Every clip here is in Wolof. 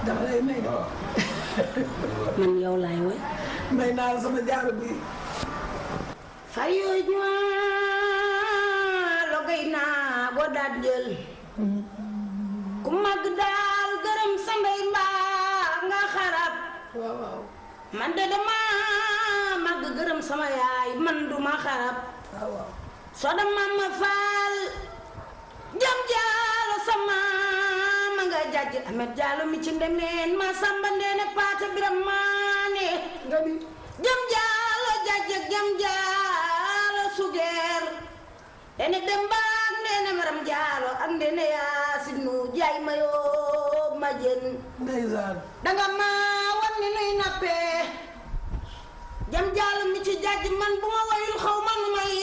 dama lay may. man yow laay woy. may naa la sama jaaro bi. fayu ñoo logay naa boo daat jël. ku mag daal gërëm sa ndey mbaa nga xarab. waaw waaw. man de dama mag gërëm sama yaay man duma xarab. waaw waaw. soo da mama faal jam jaalo sama ma nga jàjj amet jaalo mi ci ndemeen ma samba ndeene paata biram maane nga di jam jaalo jàjj jam jaalo sugeer ene dembaak ndeene maram jaalo ak ndeene yaasin nu jaay ma yoo ma jën ndeysaan. danga ma wan ni nuy nappee jam jaalo mi ci jàjj man bu ma wayul xaw ma nu may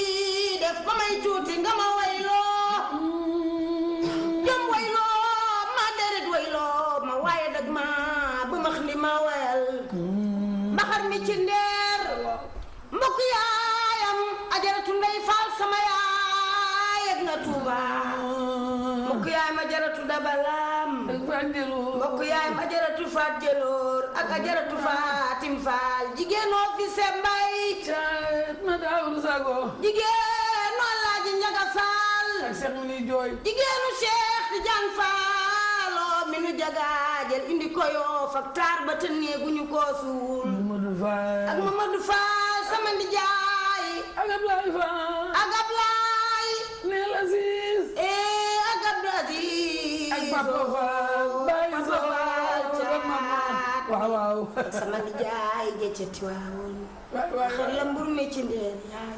def ba may tuuti nga ma wayloo jam wayloo ma deret wayloo ma waaye dag ma ba ma xli ma wayal mbaxar mi ci ndeer mbokk yaayam ajaratu ndey faal sama yaay ak na tuuba mbokk yaayam ajaratu dabalam mbokk yaayam ajaratu faat jëloor ak ajaratu faatim faal jigéenoo fi sembay ma daawul sago. jigéenu Alaaji Njaga Faal ak Seex mu ni jooy. jigéenu Cheikh Tidiane Faal mi nu jagaajal indi ko Yoof ak taar ba te néeguñu koo suul Mamadou Fall ak Mamadou Fall sama ndijaay ak Ablaye Fall ak Ablaye Neel Aziz ak Abdou Aziz ak Papa Fall Baye Fall waaw waaw. sama ndijaay jëccati waawoon waay xel la mbur mi ci ndeer yaa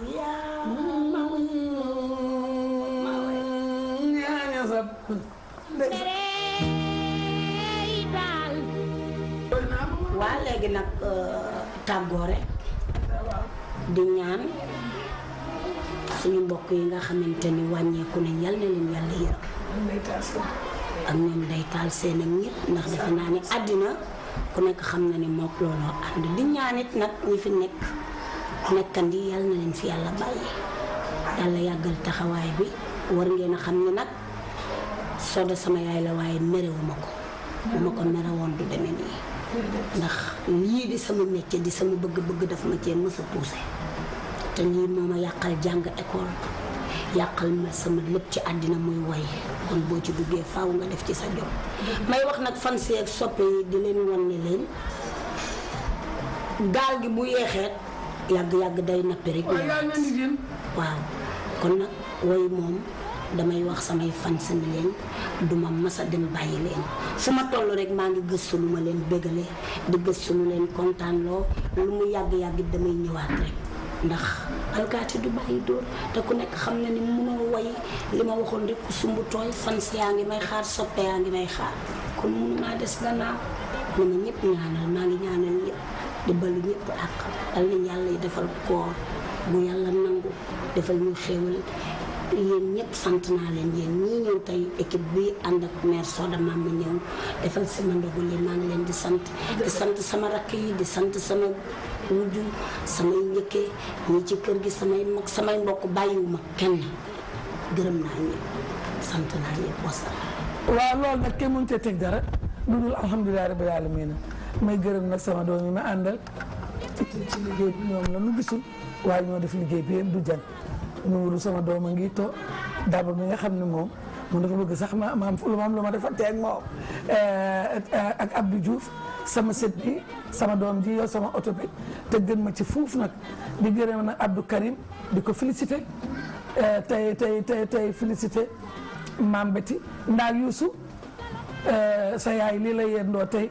ñaaña sab. waa léegi nag tàggoo rek di ñaan suñu mbokk yi nga xamante ni wàññeeku nañ yal na leen yàlla yërëm ak ñoom day taal seen ak ñëpp ndax defe naa ni àddina ku nekk xam na ni mook looloo ànd di ñaanit nag ñi fi nekk nekkandi yal na leen fi yàlla bàyyi yàlla yàggal taxawaay bi war ngeen a xam ni nag Soda sama yaay la waaye merewuma ko bu ma ko mere woon du demee nii ndax lii di sama métier di sama bëgg-bëgg daf ma cee mës a poussé te lii moo ma yàqal jàng école yàqal ma sama lépp ci àddina muy woy kon boo ci duggee faaw nga def ci sa jom may wax nag fan si ak soppe yi di leen wan ne leen gaal gi bu yeexeet yàgg-yàgg day nappi rek waaw kon nag woy moom damay wax samay fan sami leen duma mës a dem bàyyi leen fu ma toll rek maa ngi gëstu lu ma leen bégale di gëstu lu leen kontaan loo lu mu yàgg-yàgg damay ñëwaat rek ndax alkaati du bàyyi dóor te ku nekk xam na ni mënoo woy li ma waxoon rek ku sumb tooy fan si yaa ngi may xaar soppe yaa ngi may xaar kon mënu maa des gannaaw na ma ñëpp ñaanal maa ngi ñaanal ñëpp di balu ñëpp ak dal nañ yàlla yi defal koor bu yàlla nangu defal ñu xéwal yéen ñëpp sant naa leen yéen ñii ñëw tey équipe bi ànd ak mère Soda Mama ñëw defal sama ndogu li maa ngi leen di sant sama rakk yi di sant sama wujju samay njëkkee ñi ci kër gi samay mag samay mbokk bàyyiwuma kenn gërëm naa ñëpp sant naa ñëpp wasalaam. waaw loolu nag kenn mënut a teg dara lu dul alhamdulilah rabbil alamin may gërëm nag sama doom yi ma àndal ci liggéey bi ñoom la nu gisul waaye ñoo def liggéey bi yëpp du jan nuuru sama doom a ngi toog daba mi nga xam ne moom dafa bëgg sax ma am lu ma defa teeg moom ak Abdou Diouf sama sët bi sama doom ji yow sama oto bi te gën ma ci fuuf nag di gërëm nag Abdou Karim di ko félicité tey félicité Mame Betty ndaag Youssou sa yaay lii la yendoo tey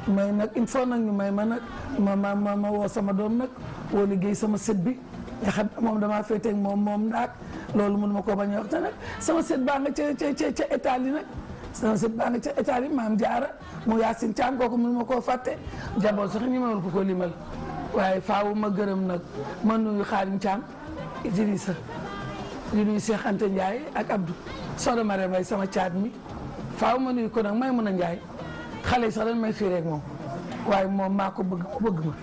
may nag il faut nag ñu may ma nag ma woo sama doom nag woo liggéey sama sët bi nga xam moom damaa féeteeg moom ndaag loolu mënu ma koo bañ a wax te nag sama sët baa nga ca Italie nag sama sët baa nga ca Italie maam Jaara mu Yaasin Caam kooku mënu ma koo fàtte jaboot sax ñi mawul ko limal waaye faawu ma gërëm nag ma nuyu Xaadim Caam Idrissa di nuyu Cheikh Anta Ndiaye ak Abdou Soda Marème Mbaye sama caat mi faaw ma nuyu ko nag may mën a Ndiaye xale yi sax dañ may fiireeg moom waaye moom maa ko bëgg mu bëgg ma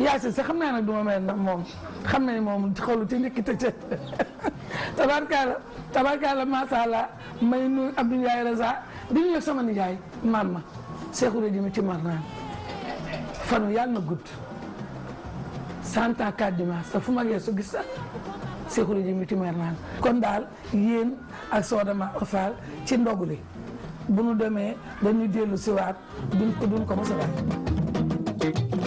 Yaasin sax xam naa nag du ma mel ndax moom xam na ni moom xolu ci njëkk te tabarkaala macha allah may nuyu Abdou Ndiaye Raza di nuyu sama nijaay maam ma Seexu Rajimi ci mar naan fanu yàlla na gudd 100 ans 4 dimanche sa fu ma geesu gis sax Seexu Rajimi ci mar naan kon daal yéen ak Soda Mama Fall ci ndogu li bu nu demee dañuy dellu siwaat duñ ko mos a bàyyi